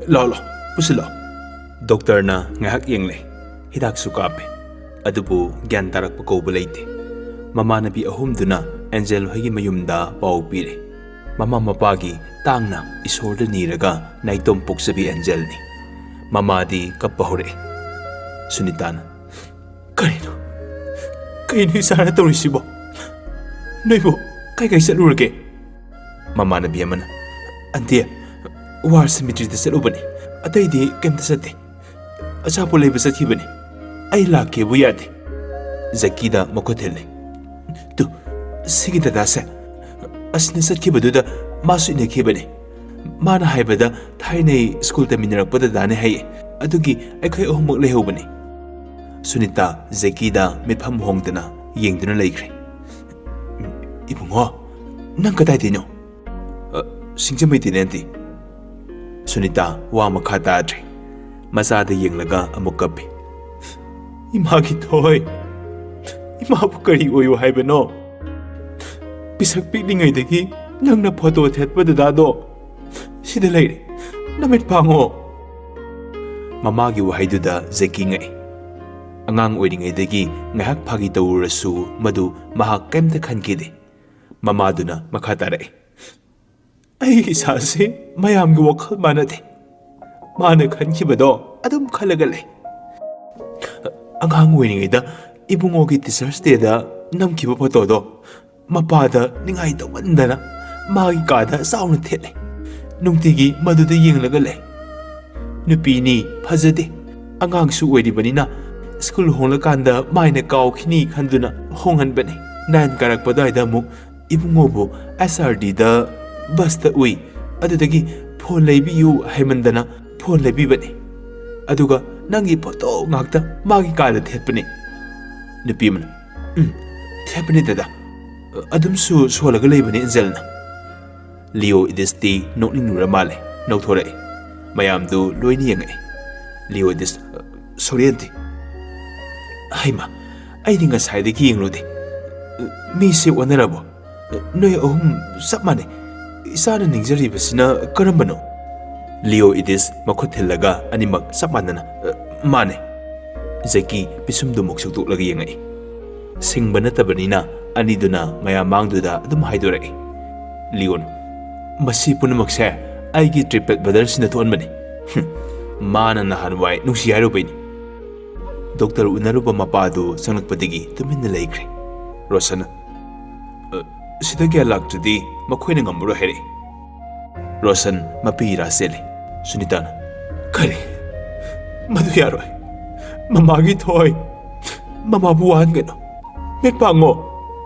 ꯂꯥꯛꯑꯣ, ꯂꯥꯛꯑꯣ, ꯄꯨꯁꯤꯜꯂꯛꯑꯣ꯫" ꯗꯣꯛꯇꯔꯅ ꯉꯥꯏꯍꯥꯛ ꯌꯦꯡꯂꯦ, ꯍꯤꯗꯥꯛꯁꯨ ꯀꯥꯞꯄꯦ, ꯑꯗꯨꯕꯨ ꯒ꯭ꯌꯥꯟ ꯇꯥꯔꯛꯄ ꯀꯧꯕ ꯂꯩꯇꯦ꯫ ꯃꯃꯥꯟꯅꯕꯤ ꯑꯍꯨꯝꯗꯨꯅ ꯑꯦꯟꯖꯦꯜ ꯍꯣꯏꯒꯤ ꯃꯌꯨꯝꯗ ꯄꯥꯎ ꯄꯤꯔꯦ꯫ ꯃꯃꯥ ꯃꯄꯥꯒꯤ ꯇꯥꯡꯅ ꯏꯁꯣꯔꯗ ꯅꯤꯔꯒ ꯅꯥꯏꯇꯣꯝ ꯄꯣꯛꯆꯕꯤ ꯑꯦꯟꯖꯦꯜꯅꯤ꯫ ꯃꯃꯥꯗꯤ ꯀꯞꯄ ꯍꯧꯔꯛꯑꯦ꯫ ꯁꯨꯅꯤꯇꯥꯅ, "ꯀꯔꯤꯅꯣ? ꯀꯩꯅꯣ ꯏꯆꯥꯅ ꯇꯧꯔꯤꯁꯤꯕꯣ? ꯅꯣꯏꯕꯨ ꯀꯥꯏ ꯀꯥꯏ ꯆꯠꯂꯨꯔꯒꯦ?" ꯃꯃꯥꯟꯅꯕꯤ ꯑꯃꯅ, "ꯑꯟꯇꯤ, ꯋꯥꯔ ꯁꯤꯃꯤꯇ꯭ꯔꯤꯗ ꯆꯠꯂꯨꯕꯅꯤ, ꯑꯇꯩꯗꯤ ꯀꯩꯝꯇ ꯆꯠꯇꯦ꯫ ꯑꯆꯥꯄꯣꯠ ꯂꯩꯕ ꯆꯠꯈꯤꯕꯅꯤ꯫ ꯑꯩ ꯂꯥꯛꯀꯦꯕꯨ ꯌꯥꯗꯦ꯫" ꯖꯦꯀꯤꯗ ꯃꯈꯨꯠ ꯊꯤꯜꯂꯦ꯫ "ꯇꯨ, ꯁꯤꯒꯤ ꯗꯗꯥꯁꯦ, ꯑꯁꯤꯅ ꯆꯠꯈꯤꯕꯗꯨꯗ ꯃꯥꯁꯨ ꯏꯟꯅꯈꯤꯕꯅꯤ꯫ ꯃꯥꯅ ꯍꯥꯏꯕꯗ ꯊꯥꯏꯅꯩ ꯁ꯭ꯀꯨꯜ ꯇꯝꯃꯤꯟꯅꯔꯛꯄ ꯗꯗꯥꯅꯦ ꯍꯥꯏꯌꯦ꯫ ꯑꯗꯨꯒꯤ ꯑꯩꯈꯣꯏ ꯑꯍꯨꯝꯃꯛ ꯂꯩꯍꯧꯕꯅꯤ꯫" ꯁꯨꯅꯤꯇꯥ ꯖꯦꯀꯤꯗ ꯃꯤꯠꯐꯝ ꯍꯣꯡꯗꯅ ꯌꯦꯡꯗꯨꯅ ꯂꯩꯈ꯭ꯔꯦ꯫ "ꯏꯕꯨꯡꯉꯣ, ꯅꯪ ꯀꯗꯥꯏꯗꯩꯅꯣ?" "ꯑ, ꯁꯤꯡꯖꯃꯩꯗꯩꯅꯦ, ꯑꯟꯇꯤ꯫" ꯁꯨꯅꯤꯇꯥ ꯋꯥ ꯃꯈꯥ ꯇꯥꯗ꯭ꯔꯦ꯫ ꯃꯆꯥꯗ ꯌꯦꯡꯂꯒ ꯑꯃꯨꯛ ꯀꯞꯄꯤ꯫ "ꯏꯃꯥꯒꯤ ꯊꯣꯏ, ꯏꯃꯥꯕꯨ ꯀꯔꯤ ꯑꯣꯏꯌꯨ ꯍꯥꯏꯕꯅꯣ? ꯄꯤꯁꯛ ꯄꯤꯛꯂꯤꯉꯩꯗꯒꯤ ꯅꯪꯅ ꯐꯣꯇꯣ ꯊꯦꯠꯄ ꯗꯗꯥꯗꯣ ꯁꯤꯗ ꯂꯩꯔꯦ, ꯅꯃꯤꯠ ꯄꯥꯡꯉꯣ꯫" ꯃꯃꯥꯒꯤ ꯋꯥꯍꯩꯗꯨꯗ ꯖꯦꯀꯤ ꯉꯛꯏ꯫ ꯑꯉꯥꯡ ꯑꯣꯏꯔꯤꯉꯩꯗꯒꯤ ꯉꯥꯏꯍꯥꯛ ꯐꯥꯒꯤ ꯇꯧꯔꯨꯔꯁꯨ ꯃꯗꯨ ꯃꯍꯥꯛ ꯀꯩꯝꯇ ꯈꯟꯈꯤꯗꯦ꯫ ꯃꯃꯥꯗꯨꯅ ꯃꯈꯥ ꯇꯥꯔꯛꯏ, "ꯑꯩ ꯏꯁꯥꯁꯦ ꯃꯌꯥꯝꯒꯤ ꯋꯥꯈꯜ ꯃꯥꯟꯅꯗꯦ꯫ ꯃꯥꯅ ꯈꯟꯈꯤꯕꯗꯣ ꯑꯗꯨꯝ ꯈꯜꯂꯒ ꯂꯩ꯫ ꯑꯉꯥꯡ ꯑꯣꯏꯔꯤꯉꯩꯗ ꯏꯕꯨꯡꯉꯣꯒꯤ Teachers' Day-ꯗ ꯅꯝꯈꯤꯕ ꯐꯣꯇꯣꯗꯣ ꯃꯄꯥꯗ ꯅꯤꯡꯉꯥꯏ ꯇꯧꯃꯟꯗꯅ ꯃꯥꯒꯤ ꯀꯥꯗ ꯆꯥꯎꯅ ꯊꯦꯠꯂꯦ꯫ ꯅꯨꯡꯇꯤꯒꯤ ꯃꯗꯨꯗ ꯌꯦꯡꯂꯒ ꯂꯩ꯫ ꯅꯨꯄꯤꯅꯤ, ꯐꯖꯗꯦ, ꯑꯉꯥꯡꯁꯨ ꯑꯣꯏꯔꯤꯕꯅꯤꯅ ꯁ꯭ꯀꯨꯜ ꯍꯣꯡꯂꯀꯥꯟꯗ ꯃꯥꯏꯅ ꯀꯥꯎꯈꯤꯅꯤ ꯈꯟꯗꯨꯅ ꯍꯣꯡꯍꯟꯕꯅꯤ꯫ Nine ꯀꯥꯔꯛꯄ ꯑꯗꯨꯋꯥꯏꯗ ꯑꯃꯨꯛ ꯏꯕꯨꯡꯉꯣꯕꯨ S R D-ꯗ busꯇ ꯎꯏ, ꯑꯗꯨꯗꯒꯤ phone ꯂꯩꯕꯤꯌꯨ ꯍꯥꯏꯃꯟꯗꯅ phone ꯂꯩꯕꯤꯕꯅꯤ꯫ ꯑꯗꯨꯒ ꯅꯪꯒꯤ ꯐꯣꯇꯣ ꯉꯥꯛꯇ ꯃꯥꯒꯤ ꯀꯥꯗ ꯊꯦꯠꯄꯅꯤ꯫" ꯅꯨꯄꯤ ꯑꯃꯅ, "ꯎꯝ, ꯊꯦꯠꯄꯅꯤ ꯗꯗꯥ꯫ ꯑꯗꯨꯝꯁꯨ ꯁꯣꯜꯂꯒ ꯂꯩꯕꯅꯤ ꯑꯦꯟꯖꯦꯜꯅ꯫" ꯂꯤꯑꯣ ꯏꯗꯤꯁꯇꯤ ꯅꯣꯛꯅꯤꯡꯂꯨꯔ ꯃꯥꯜꯂꯦ꯫ ꯅꯧꯊꯣꯔꯛꯏ꯫ ꯃꯌꯥꯝꯗꯨ ꯂꯣꯏꯅ ꯌꯦꯡꯉꯛꯏ꯫ ꯂꯤꯑꯣ ꯏꯗꯤꯁ, "Sorry ꯑꯟꯇꯤ꯫ ꯍꯩꯃꯥ, ꯑꯩꯗꯤ ꯉꯁꯥꯏꯗꯒꯤ ꯌꯦꯡꯂꯨꯗꯦ꯫ ꯃꯤꯁꯦ ꯑꯣꯟꯅꯔꯕꯣ? ꯅꯣꯏ ꯑꯍꯨꯝ ꯆꯞ ꯃꯥꯟꯅꯩ꯫ ꯏꯆꯥꯅ ꯅꯤꯡꯖꯔꯤꯕꯁꯤꯅ ꯀꯔꯝꯕꯅꯣ?" ꯂꯤꯑꯣ ꯏꯗꯤꯁ ꯃꯈꯨꯠ ꯊꯤꯜꯂꯒ ꯑꯅꯤꯃꯛ ꯆꯞ ꯃꯥꯟꯅꯅ, "ꯃꯥꯅꯦ꯫" ꯖꯦꯀꯤ ꯄꯤꯁꯨꯝꯗꯨ ꯑꯃꯨꯛ ꯁꯨꯛꯇꯣꯛꯂꯒ ꯌꯦꯡꯉꯛꯏ꯫ ꯁꯤꯡꯕ ꯅꯠꯇꯕꯅꯤꯅ ꯑꯅꯤꯗꯨꯅ ꯃꯌꯥꯝ ꯃꯥꯡꯗꯨꯗ ꯑꯗꯨꯝ ꯍꯥꯏꯗꯣꯔꯛꯏ꯫ ꯂꯤꯑꯣꯟ, "ꯃꯁꯤ ꯄꯨꯝꯅꯃꯛꯁꯦ ꯑꯩꯒꯤ ꯇ꯭ꯔꯤꯄꯦꯠ ꯕ꯭ꯔꯗꯔꯁꯤꯅ ꯊꯣꯛꯍꯟꯕꯅꯤ꯫ ꯍꯨꯝ, ꯃꯥꯅ ꯅꯍꯥꯟꯋꯥꯏ ꯅꯨꯡꯁꯤ ꯍꯥꯏꯔꯨꯕꯩꯅꯤ꯫" ꯗꯣꯛꯇꯔ ꯎꯅꯔꯨꯕ ꯃꯄꯥꯗꯨ ꯆꯪꯂꯛꯄꯗꯒꯤ ꯇꯨꯃꯤꯟꯅ ꯂꯩꯈ꯭ꯔꯦ꯫ ꯔꯣꯁꯟꯅ, "ꯑ, ꯁꯤꯗ ꯀꯌꯥ ꯂꯥꯛꯇ꯭ꯔꯗꯤ ꯃꯈꯣꯏꯅ ꯉꯝꯃꯔꯣꯏ ꯍꯥꯏꯔꯛꯏ꯫" ꯔꯣꯁꯟ ꯃꯄꯤ ꯏꯔꯥ ꯆꯦꯜꯂꯤ꯫ ꯁꯨꯅꯤꯇꯥꯅ, "ꯀꯔꯤ? ꯃꯗꯨ ꯌꯥꯔꯣꯏ꯫ ꯃꯃꯥꯒꯤ ꯊꯣꯏ꯫ ꯃꯃꯥꯕꯨ ꯋꯥꯍꯟꯒꯅꯨ꯫ ꯃꯤꯠ ꯄꯥꯡꯉꯣ꯫"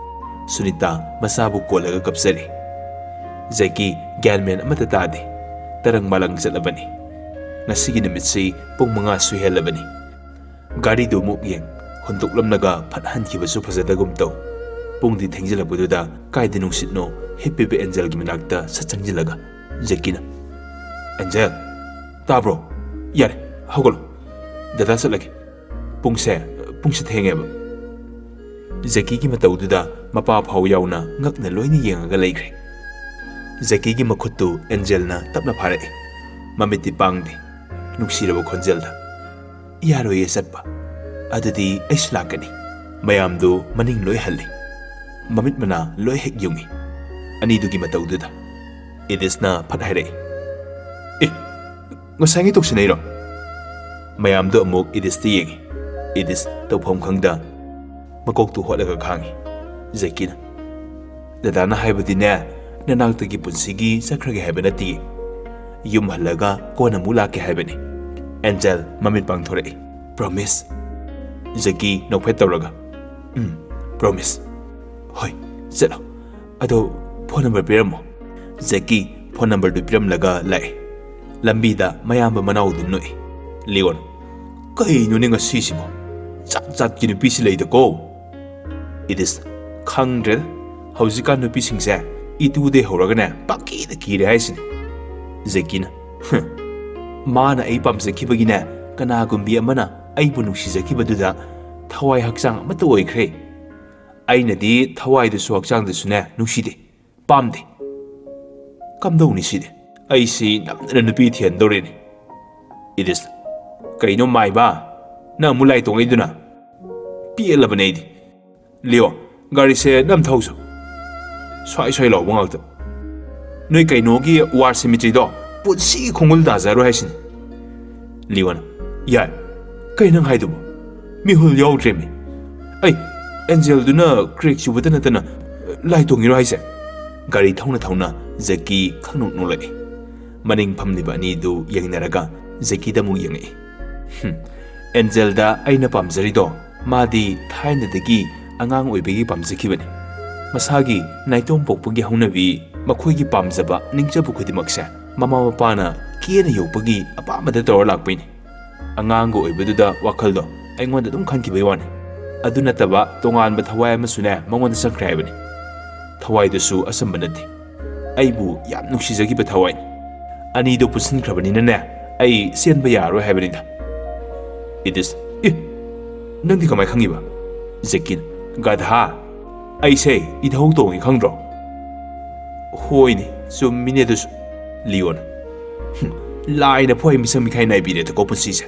ꯁꯨꯅꯤꯇꯥ ꯃꯆꯥꯕꯨ ꯀꯣꯜꯂꯒ ꯀꯞꯆꯔꯤ꯫ ꯖꯦꯀꯤ ꯒ꯭ꯌꯥꯟ ꯃꯦꯟ ꯑꯃꯠꯇ ꯇꯥꯗꯦ꯫ ꯇꯔꯪ ꯃꯥꯂꯪ ꯆꯠꯂꯕꯅꯤ꯫ ꯉꯁꯤꯒꯤ ꯅꯨꯃꯤꯠꯁꯤ ꯄꯨꯡ ꯃꯉꯥ ꯁꯨꯍꯦꯜꯂꯕꯅꯤ꯫ ꯒꯥꯔꯤꯗꯨ ꯑꯃꯨꯛ ꯌꯦꯡ, ꯍꯨꯟꯗꯣꯛꯂꯝꯂꯒ ꯐꯠ ꯍꯟꯈꯤꯕꯁꯨ ꯐꯖꯗꯒꯨꯝ ꯇꯧ꯫ ꯄꯨꯡꯗꯤ ꯊꯦꯡꯖꯤꯜꯂꯛꯄꯗꯨꯗ ꯀꯥꯏꯗ ꯅꯨꯡꯁꯤꯠꯅꯣ ꯍꯤꯞꯄꯤꯕ ꯑꯦꯟꯖꯦꯜꯒꯤ ꯃꯅꯥꯛꯇ ꯁꯠ ꯆꯪꯁꯤꯜꯂꯒ ꯖꯦꯀꯤꯅ, "ꯑꯦꯟꯖꯦꯜ, ꯇꯥꯕ꯭ꯔꯣ? ꯌꯥꯔꯦ, ꯍꯧꯒꯠꯂꯣ꯫ ꯗꯗꯥ ꯆꯠꯂꯒꯦ꯫ ꯄꯨꯡꯁꯦ, ꯄꯨꯡꯁꯦ ꯊꯦꯡꯉꯦꯕ꯫" ꯖꯦꯀꯤꯒꯤ ꯃꯇꯧꯗꯨꯗ ꯃꯄꯥ ꯐꯥꯎ ꯌꯥꯎꯅ ꯉꯛꯅ ꯂꯣꯏꯅ ꯌꯦꯡꯉꯒ ꯂꯩꯈ꯭ꯔꯦ꯫ ꯖꯦꯀꯤꯒꯤ ꯃꯈꯨꯠꯇꯨ ꯑꯦꯟꯖꯦꯜꯅ ꯇꯞꯅ ꯐꯥꯔꯛꯏ꯫ ꯃꯃꯤꯠꯇꯤ ꯄꯥꯡꯗꯦ꯫ ꯅꯨꯡꯁꯤꯔꯕ ꯈꯣꯟꯖꯦꯜꯗ, "ꯌꯥꯔꯣꯏꯌꯦ ꯆꯠꯄ꯫ "ꯑꯗꯨꯗꯤ ꯑꯩꯁꯨ ꯂꯥꯛꯀꯅꯤ"꯫ ꯃꯌꯥꯝꯗꯨ ꯃꯅꯤꯡ ꯂꯣꯏ ꯍꯜꯂꯤ꯫ ꯃꯃꯤꯠ ꯃꯅꯥ ꯂꯣꯏ ꯍꯦꯛ ꯌꯨꯡꯏ꯫ ꯑꯅꯤꯗꯨꯒꯤ ꯃꯇꯧꯗꯨꯗ ꯏꯗꯤꯁꯅ ꯐꯠ ꯍꯥꯏꯔꯛꯏ, "ꯑꯦ, ꯉꯁꯥꯏꯉꯩ ꯇꯧꯁꯤꯟꯅꯩꯔꯣ?" ꯃꯌꯥꯝꯗꯣ ꯑꯃꯨꯛ ꯏꯗꯤꯁꯇ ꯌꯦꯡꯏ꯫ ꯏꯗꯤꯁ ꯇꯧꯐꯝ ꯈꯪꯗ ꯃꯀꯣꯛꯇꯨ ꯍꯣꯠꯂꯒ ꯈꯥꯡꯏ꯫ ꯖꯦꯀꯤꯅ, "ꯗꯗꯥꯅ ꯍꯥꯏꯕꯗꯤꯅꯦ, ꯅꯅꯥꯛꯇꯒꯤ ꯄꯨꯟꯁꯤꯒꯤ ꯆꯠꯈ꯭ꯔꯒꯦ ꯍꯥꯏꯕ ꯅꯠꯇꯦ꯫ ꯌꯨꯝ ꯍꯜꯂꯒ ꯀꯣꯟꯅ ꯑꯃꯨꯛ ꯂꯥꯛꯀꯦ ꯍꯥꯏꯕꯅꯤ"꯫ ꯑꯦꯟꯖꯦꯜ ꯃꯃꯤꯠ ꯄꯥꯡꯊꯣꯔꯛꯏ꯫ "ꯄ꯭ꯔꯣꯃꯤꯁ?" ꯖꯦꯀꯤ ꯅꯣꯛꯐꯦꯠ ꯇꯧꯔꯒ, "ꯎꯝ, ꯄ꯭ꯔꯣꯃꯤꯁ"꯫ "ꯍꯣꯏ, ꯆꯠꯂꯣ꯫ ꯑꯗꯣ ꯐꯣꯟ ꯅꯝꯕꯔ ꯄꯤꯔꯝꯃꯣ"꯫ ꯖꯦꯀꯤ ꯐꯣꯟ ꯅꯝꯕꯔꯗꯨ ꯄꯤꯔꯝꯂꯒ ꯂꯥꯛꯑꯦ꯫ ꯂꯝꯕꯤꯗ ꯃꯌꯥꯝꯕ ꯃꯅꯥꯎꯗꯨ ꯅꯣꯛꯏ꯫ ꯂꯤꯌꯣꯟ, "ꯀꯩꯅꯣꯅꯦ ꯉꯁꯤꯁꯤꯕꯣ? ꯖꯥꯠ ꯖꯥꯠꯀꯤ ꯅꯨꯄꯤꯁꯤ ꯂꯩꯗꯀꯣ"꯫ ꯏꯗꯤꯁ, "ꯈꯪꯗ꯭ꯔꯦꯗ, ꯍꯧꯖꯤꯛꯀꯥꯟ ꯅꯨꯄꯤꯁꯤꯡꯁꯦ ꯏꯇꯨꯗꯩ ꯍꯧꯔꯒꯅꯦ ꯄꯪꯀꯤꯗ ꯀꯤꯔꯦ ꯍꯥꯏꯁꯤꯅꯤ"꯫ ꯖꯦꯀꯤꯅ, "ꯍꯨꯝ, ꯃꯥꯅ ꯑꯩ ꯄꯥꯝꯖꯈꯤꯕꯒꯤꯅꯦ, ꯀꯅꯥꯒꯨꯝꯕꯤ ꯑꯃꯅ ꯑꯩꯕꯨ ꯅꯨꯡꯁꯤꯖꯈꯤꯕꯗꯨꯗ ꯊꯋꯥꯏ ꯍꯛꯆꯥꯡ ꯑꯃꯠꯇ ꯑꯣꯏꯈ꯭ꯔꯦ꯫ ꯑꯩꯅꯗꯤ ꯊꯋꯥꯏꯗꯁꯨ ꯍꯛꯆꯥꯡꯗꯁꯨꯅꯦ ꯅꯨꯡꯁꯤꯗꯦ, ꯄꯥꯝꯗꯦ꯫ ꯀꯝꯗꯧꯅꯤ ꯁꯤꯗꯤ? ꯑꯩꯁꯤ ꯅꯝꯗꯅ ꯅꯨꯄꯤ ꯊꯤꯍꯟꯗꯧꯔꯦꯅꯦ"꯫ ꯏꯗꯤꯁ, "ꯀꯩꯅꯣ ꯃꯥꯏꯕ, ꯅꯪ ꯑꯃꯨꯛ ꯂꯥꯏ ꯇꯣꯡꯉꯛꯏꯗꯨꯅ? ꯄꯦꯜꯂꯕꯅꯦ ꯑꯩꯗꯤ"꯫ ꯂꯤꯌꯣ, "ꯒꯥꯔꯤꯁꯦ ꯅꯝ ꯊꯧꯁꯨ꯫ ꯁ꯭ꯋꯥꯏ ꯁ꯭ꯋꯥꯏ ꯂꯥꯎꯕ ꯉꯥꯛꯇ꯫ ꯅꯣꯏ ꯀꯩꯅꯣꯒꯤ ꯋꯥꯔ ꯁꯤꯃꯤꯇ꯭ꯔꯤꯗꯣ ꯄꯨꯟꯁꯤꯒꯤ ꯈꯣꯡꯒꯨꯜ ꯇꯥꯖꯔꯣꯏ ꯍꯥꯏꯁꯤꯅꯤ"꯫ ꯂꯤꯌꯣꯅ, "ꯌꯥꯏ, ꯀꯩ ꯅꯪ ꯍꯥꯏꯗꯨꯕꯣ? ꯃꯤꯍꯨꯜ ꯌꯥꯎꯗ꯭ꯔꯦꯃꯤ꯫ ꯑꯩ, ꯑꯦꯟꯖꯦꯜꯗꯨꯅ ꯀ꯭ꯔꯦꯛ ꯆꯨꯕꯇ ꯅꯠꯇꯅ ꯂꯥꯏ ꯇꯣꯡꯉꯤꯔꯣ ꯍꯥꯏꯁꯦ?" ꯒꯥꯔꯤ ꯊꯧꯅ ꯊꯧꯅ ꯖꯦꯀꯤ ꯈꯪꯅꯣꯛ ꯅꯣꯛꯂꯛꯏ꯫ ꯃꯅꯤꯡ ꯐꯝꯂꯤꯕ ꯑꯅꯤꯗꯨ ꯌꯦꯡꯅꯔꯒ ꯖꯦꯀꯤꯗ ꯑꯃꯨꯛ ꯌꯦꯡꯉꯛꯏ꯫ "ꯍꯨꯝ, ꯑꯦꯟꯖꯦꯜꯗ ꯑꯩꯅ ꯄꯥꯝꯖꯔꯤꯗꯣ ꯃꯥꯗꯤ ꯊꯥꯏꯅꯗꯒꯤ ꯑꯉꯥꯡ ꯑꯣꯏꯕꯒꯤ ꯄꯥꯝꯖꯈꯤꯕꯅꯤ꯫ ꯃꯁꯥꯒꯤ ꯅꯥꯏꯇꯣꯝ ꯄꯣꯛꯄꯒꯤ ꯍꯧꯅꯕꯤ, ꯃꯈꯣꯏꯒꯤ ꯄꯥꯝꯖꯕ, ꯅꯤꯡꯖꯕ ꯈꯨꯗꯤꯡꯃꯛꯁꯦ ꯃꯃꯥ ꯃꯄꯥꯅ ꯀꯦꯅ ꯌꯣꯛꯄꯒꯤ ꯑꯄꯥꯝꯕꯗ ꯇꯧꯔ ꯂꯥꯛꯄꯩꯅꯤ꯫ ꯑꯉꯥꯡꯒ ꯑꯣꯏꯕꯗꯨꯗ ꯋꯥꯈꯜꯗꯣ ꯑꯩꯉꯣꯟꯗ ꯑꯗꯨꯝ ꯈꯟꯈꯤꯕꯩ ꯋꯥꯅꯤ꯫ ꯑꯗꯨ ꯅꯠꯇꯕ ꯇꯣꯉꯥꯟꯕ ꯊꯋꯥꯏ ꯑꯃꯁꯨꯅꯦ ꯃꯉꯣꯟꯗ ꯆꯪꯈ꯭ꯔꯦ ꯍꯥꯏꯕꯅꯤ꯫ ꯊꯋꯥꯏꯗꯨꯁꯨ ꯑꯆꯝꯕ ꯅꯠꯇꯦ꯫ ꯑꯩꯕꯨ ꯌꯥꯝ ꯅꯨꯡꯁꯤꯖꯈꯤꯕ ꯊꯋꯥꯏꯅꯤ꯫ ꯑꯅꯤꯗꯣ ꯄꯨꯟꯁꯤꯟꯈ꯭ꯔꯕꯅꯤꯅꯅꯦ, ꯑꯩ ꯆꯦꯟꯕ ꯌꯥꯔꯔꯣꯏ ꯍꯥꯏꯕꯅꯤꯗ"꯫ ꯏꯗꯤꯁ, "ꯑꯦ, ꯅꯪꯗꯤ ꯀꯃꯥꯏ ꯈꯪꯉꯤꯕ?" ꯖꯦꯀꯤꯅ, "ꯒꯙꯥ, ꯑꯩꯁꯦ ꯏꯙꯧ ꯇꯣꯡꯉꯤ ꯈꯪꯗ꯭ꯔꯣ?" "ꯍꯣꯏꯅꯦ, ꯆꯨꯝꯃꯤꯅꯦ ꯑꯗꯨꯁꯨ"꯫ ꯂꯤꯌꯣꯅ, "ꯍꯨꯝ, ꯂꯥꯏꯅ ꯐꯣꯏ ꯃꯤꯁꯛ ꯃꯤꯈꯥꯏ ꯅꯥꯏꯕꯤꯔꯦꯗꯀꯣ ꯄꯨꯟꯁꯤꯁꯦ"꯫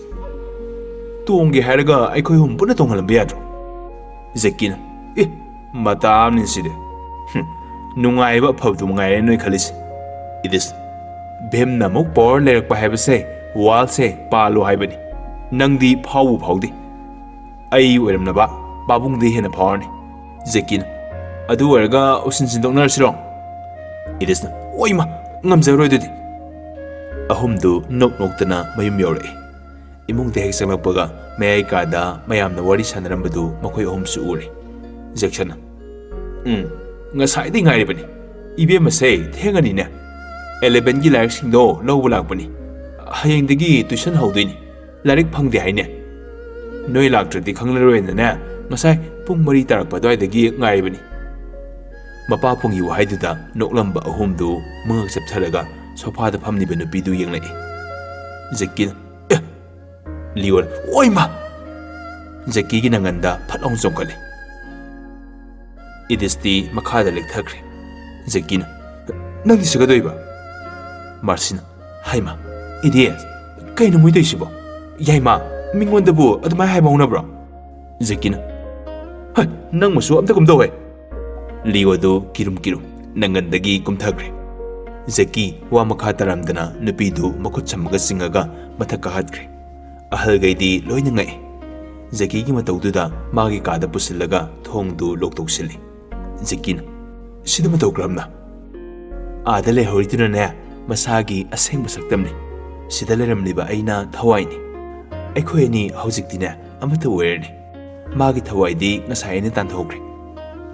ꯇꯣꯡꯒꯦ ꯍꯥꯏꯔꯒ ꯑꯩꯈꯣꯏ ꯑꯍꯨꯝ ꯄꯨꯟꯅ ꯇꯣꯡꯍꯜꯂꯝꯕ ꯌꯥꯗ꯭ꯔꯣ?" ꯖꯦꯀꯤꯅ, "ꯑꯦ, ꯃꯇꯥ ꯑꯃꯅꯤ ꯁꯤꯗꯤ꯫ ꯍꯨꯝ, ꯅꯨꯡꯉꯥꯏꯕ ꯑꯐꯕꯗꯨ ꯃꯉꯥꯏꯔꯦ ꯅꯣꯏ ꯈꯜꯂꯤꯁꯦ꯫ ꯏꯗꯤꯁ, ꯚꯤꯝꯅ ꯑꯃꯨꯛ ꯄꯋꯥꯔ ꯂꯩꯔꯛꯄ ꯍꯥꯏꯕꯁꯦ ꯋꯥꯜꯁꯦ ꯄꯥꯜꯂꯣ ꯍꯥꯏꯕꯅꯤ꯫ ꯅꯪꯗꯤ ꯐꯥꯎꯕꯨ ꯐꯥꯎꯗꯦ꯫ ꯑꯩ ꯑꯣꯏꯔꯝꯅꯕ ꯄꯥꯕꯨꯡꯗꯤ ꯍꯦꯟꯅ ꯐꯥꯎꯔꯅꯤ꯫" ꯖꯦꯀꯤꯅ, "ꯑꯗꯨ ꯑꯣꯏꯔꯒ ꯎꯁꯤꯟ ꯁꯤꯟꯗꯣꯛꯅꯔꯁꯤꯔꯣ?" ꯏꯗꯤꯁꯅ, "ꯑꯣꯏꯃ, ꯉꯝꯖꯔꯣꯏ ꯑꯗꯨꯗꯤ꯫" ꯑꯍꯨꯝꯗꯨ ꯅꯣꯛ ꯅꯣꯛꯇꯅ ꯃꯌꯨꯝ ꯌꯧꯔꯛꯏ꯫ ꯏꯃꯨꯡꯗ ꯍꯦꯛ ꯆꯪꯂꯛꯄꯒ ꯃꯌꯥꯏ ꯀꯥꯗ ꯃꯌꯥꯝꯅ ꯋꯥꯔꯤ ꯁꯥꯟꯅꯔꯝꯕꯗꯨ ꯃꯈꯣꯏ ꯑꯍꯨꯝꯁꯨ ꯎꯔꯦ꯫ ꯖꯦꯛꯁꯟꯅ, "ꯎꯝ, ꯉꯁꯥꯏꯗꯩ ꯉꯥꯏꯔꯤꯕꯅꯤ꯫ ꯏꯕꯦꯝꯃꯁꯦ ꯊꯦꯡꯉꯅꯤꯅꯦ꯫ ꯑꯦꯂꯦꯚꯦꯟꯒꯤ ꯂꯥꯏꯔꯤꯛꯁꯤꯡꯗꯣ ꯂꯧꯕ ꯂꯥꯛꯄꯅꯤ꯫ ꯍꯌꯦꯡꯗꯒꯤ ꯇꯨꯏꯁꯟ ꯍꯧꯗꯣꯏꯅꯤ꯫ ꯂꯥꯏꯔꯤꯛ ꯐꯪꯗꯦ ꯍꯥꯏꯅꯦ꯫ ꯅꯣꯏ ꯂꯥꯛꯇ꯭ꯔꯗꯤ ꯈꯪꯂꯔꯣꯏꯅꯅꯦ ꯉꯁꯥꯏ ꯄꯨꯡ ꯃꯔꯤ ꯇꯥꯔꯛꯄ ꯑꯗꯨꯋꯥꯏꯗꯒꯤ ꯉꯥꯏꯔꯤꯕꯅꯤ꯫" ꯃꯄꯥ ꯄꯨꯡꯒꯤ ꯋꯥꯍꯩꯗꯨꯗ ꯅꯣꯛꯂꯝꯕ ꯑꯍꯨꯝꯗꯨ ꯃꯉꯛ ꯆꯞꯊꯔꯒ ꯁꯣꯐꯥꯗ ꯐꯝꯂꯤꯕ ꯅꯨꯄꯤꯗꯨ ꯌꯦꯡꯂꯛꯏ꯫ ꯖꯦꯛꯀꯤꯅ, "ꯑꯦ!" ꯂꯤꯌꯣꯅ, "ꯑꯣꯏꯃ!" ꯖꯦꯛꯀꯤꯒꯤ ꯅꯪꯒꯟꯗ ꯐꯠ ꯂꯥꯎꯅ ꯆꯣꯡꯈꯠꯂꯦ꯫ ꯏꯗꯤꯁꯇꯤ ꯃꯈꯥꯗ ꯂꯦꯛꯊꯈ꯭ꯔꯦ꯫ ꯖꯦꯛꯀꯤꯅ, "ꯅꯪꯗꯤ ꯁꯤꯒꯗꯣꯏꯕ?" ꯃꯥꯔꯁꯤꯅ, "ꯍꯩꯃ, ꯏꯗꯤꯁ, ꯀꯩꯅꯣ ꯃꯣꯏ ꯇꯧꯏꯁꯤꯕꯣ? ꯌꯥꯏꯃ, ꯃꯤꯉꯣꯟꯗꯕꯨ ꯑꯗꯨꯃꯥꯏꯅ ꯍꯥꯏꯕ ꯍꯧꯅꯕ꯭ꯔꯣ?" ꯖꯦꯛꯀꯤꯅ, "ꯍꯩ, ꯅꯪ ꯃꯁꯨ ꯑꯝꯇ ꯀꯨꯝꯗꯧꯍꯦ!" ꯂꯤꯌꯣꯗꯨ ꯀꯤꯔꯨꯝ ꯀꯤꯔꯨꯝ ꯅꯪꯒꯟꯗꯒꯤ ꯀꯨꯝꯊꯈ꯭ꯔꯦ꯫ ꯖꯦꯛꯀꯤ ꯋꯥ ꯃꯈꯥ ꯇꯥꯔꯝꯗꯅ ꯅꯨꯄꯤꯗꯨ ꯃꯈꯨꯠ ꯁꯝꯃꯒ ꯆꯤꯡꯉꯒ ꯃꯊꯛ ꯀꯥꯈꯠꯈ꯭ꯔꯦ꯫ ꯑꯍꯜꯈꯩꯗꯤ ꯂꯣꯏꯅ ꯉꯛꯏ꯫ ꯖꯦꯛꯀꯤꯒꯤ ꯃꯇꯧꯗꯨꯗ ꯃꯥꯒꯤ ꯀꯥꯗ ꯄꯨꯁꯤꯜꯂꯒ ꯊꯣꯡꯗꯨ ꯂꯣꯛ ꯇꯧꯁꯤꯜꯂꯤ꯫ ꯖꯦꯛꯀꯤꯅ, "ꯁꯤꯗ ꯃꯇꯧ ꯀꯔꯝꯅ?" "ꯑꯥꯗ ꯂꯩꯍꯧꯔꯤꯗꯨꯅꯅꯦ, ꯃꯁꯥꯒꯤ ꯑꯁꯦꯡꯕ ꯁꯛꯇꯝꯅꯤ꯫ ꯁꯤꯗ ꯂꯩꯔꯝꯂꯤꯕ ꯑꯩꯅ ꯊꯋꯥꯏꯅꯤ꯫ ꯑꯩꯈꯣꯏ ꯑꯅꯤ ꯍꯧꯖꯤꯛꯇꯤꯅꯦ, ꯑꯃꯠꯇ ꯑꯣꯏꯔꯅꯤ꯫ ꯃꯥꯒꯤ ꯊꯋꯥꯏꯗꯤ ꯉꯁꯥꯏ ꯑꯩꯅ ꯇꯥꯟꯊꯣꯛꯈ꯭ꯔꯦ꯫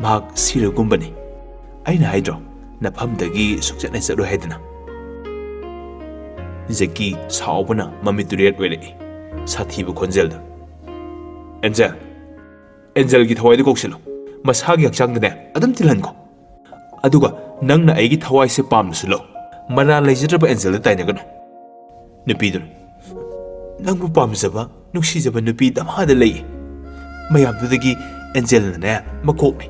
ꯃꯍꯥꯛ ꯁꯤꯔꯒꯨꯝꯕꯅꯤ꯫ ꯑꯩꯅ ꯍꯥꯏꯗ꯭ꯔꯣ, ꯅꯐꯝꯗꯒꯤ ꯁꯨꯛꯆꯠ ꯍꯦꯛ ꯆꯠꯂꯣꯏ ꯍꯥꯏꯗꯅ?" ꯖꯦꯛꯀꯤ ꯁꯥꯎꯕꯅ ꯃꯃꯤꯠꯇꯨ red ꯑꯣꯏꯔꯛꯏ꯫ ꯁꯥꯊꯤꯕ ꯈꯣꯟꯖꯦꯜꯗ, "ꯑꯦꯟꯖꯦꯜ, ꯑꯦꯟꯖꯦꯜꯒꯤ ꯊꯋꯥꯏꯗꯨ ꯀꯧꯁꯤꯜꯂꯨ꯫ ꯃꯁꯥꯒꯤ ꯍꯛꯆꯥꯡꯗꯅꯦ ꯑꯗꯨꯝ ꯇꯤꯜꯍꯟꯈꯣ꯫ ꯑꯗꯨꯒ ꯅꯪꯅ ꯑꯩꯒꯤ ꯊꯋꯥꯏꯁꯦ ꯄꯥꯝꯅꯁꯨ ꯂꯧ꯫ ꯃꯔꯥꯜ ꯂꯩꯖꯗ꯭ꯔꯕ ꯑꯦꯟꯖꯦꯜꯗ ꯇꯥꯏꯅꯒꯅꯨ꯫" ꯅꯨꯄꯤꯗꯨꯅ, "ꯅꯪꯕꯨ ꯄꯥꯝꯖꯕ, ꯅꯨꯡꯁꯤꯖꯕ ꯅꯨꯄꯤ ꯗꯃꯥꯗ ꯂꯩ꯫ ꯃꯌꯥꯝꯗꯨꯗꯒꯤ ꯑꯦꯟꯖꯦꯜꯅꯅꯦ ꯃꯀꯣꯛꯅꯤ꯫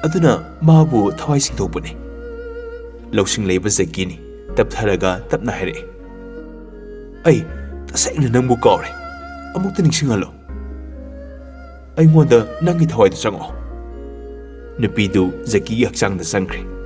ꯑꯗꯨꯅ ꯃꯥꯕꯨ ꯊꯋꯥꯏ ꯆꯤꯡꯊꯣꯛꯄꯅꯤ꯫" ꯂꯧꯁꯤꯡ ꯂꯩꯕ ꯖꯦꯛꯀꯤꯅꯤ꯫ ꯇꯞꯊꯔꯒ ꯇꯞꯅ ꯍꯥꯏꯔꯛꯏ, "ꯑꯩ ꯇꯁꯦꯡꯅ ꯅꯪꯕꯨ ꯀꯥꯎꯔꯦ꯫ ꯑꯃꯨꯛꯇ ꯅꯤꯡꯁꯤꯡꯍꯜꯂꯣ꯫ ꯑꯩꯉꯣꯟꯗ ꯅꯪꯒꯤ ꯊꯋꯥꯏꯗꯨ ꯆꯪꯉꯛꯑꯣ꯫ ꯅꯨꯄꯤꯗꯨ ꯖꯦꯀꯤꯒꯤ ꯍꯛꯆꯥꯡꯗ ꯆꯪꯈ꯭ꯔꯦ꯫